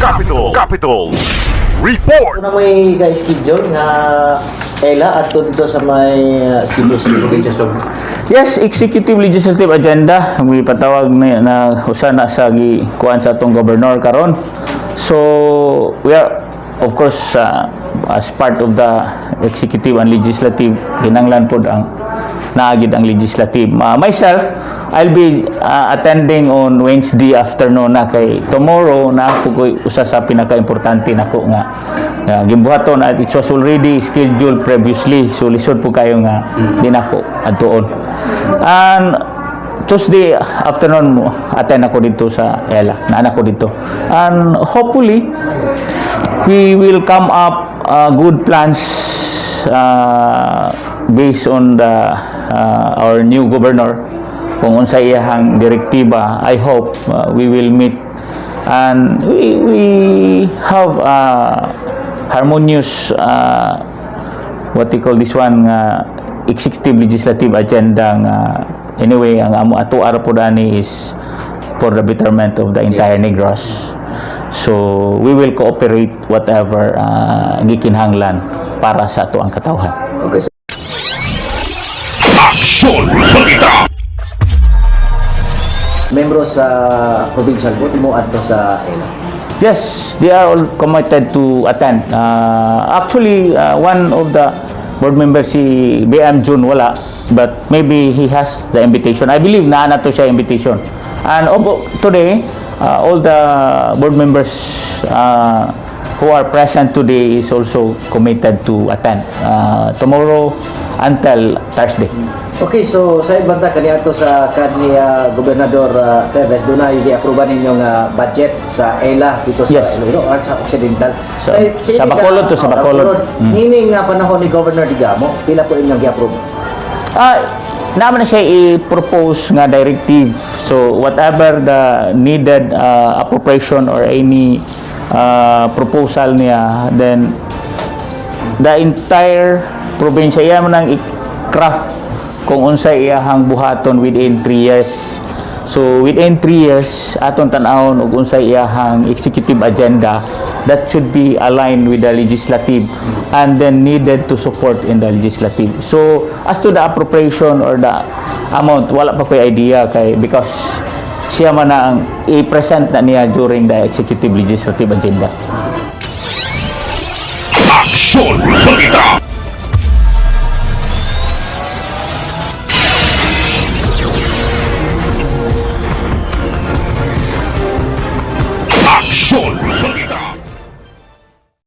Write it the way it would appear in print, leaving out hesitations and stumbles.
Capital. Capital. Report. Na may ga-schedule nga ELA adto dito sa may Cebu City. Probinsya Sub. Yes, executive legislative agenda. May patawag na usa na sa gikuan sa atong governor karon. So, we are of course, as part of the executive and legislative, kinanglan pod ang naagid ang legislative. Myself, I'll be attending on Wednesday afternoon na kay tomorrow na po ko'y usa sa pinaka-importante nako nga gimbuhaton at it was already scheduled previously, so lisod po kayo nga di nako adtuon. And Tuesday afternoon mo attend ako dito sa ELA, naan ako dito. And hopefully we will come up good plans based on the our new governor, kung unsa iyahang direktiba. I hope we will meet and we have a harmonious, what you call this one, nga executive legislative agenda nga anyway ang amo ato ara pod ani is for the betterment of the entire Negros. So we will cooperate whatever gikinahanglan para sa ato ang katawhan. Okay, sir. Aksyon Balita. Membro sa provincial board mo adto sa ELA? Yes, they are all committed to attend. Actually, one of the board members, si BM June, wala. But maybe he has the invitation. I believe naa na to siya invitation. And today, all the board members who are present today is also committed to attend tomorrow until Thursday. Okay, so sa banda kaniadto sa kanhi Gobernador Teves, dunay gi-aproba ninyong budget sa ELA dito sa Iloilo at sa Occidental. Sa Bacolod to, sa Oh, Bacolod. Nining nga panahon ni Governor Degamo, pila po inyong gi-approve? Naman na siya i-propose nga directive. So whatever the needed appropriation or any proposal niya, then the entire probinsya iya mo nang i-craft kung unsay iyahang buhaton within 3 years. So within 3 years aton tan-awon og unsay iyahang executive agenda that should be aligned with the legislative and then needed to support in the legislative. So as to the appropriation or the amount, wala pa ko'y idea kay because siya man na ang i-present na niya during the executive legislative agenda. Aksyon Balita. Aksyon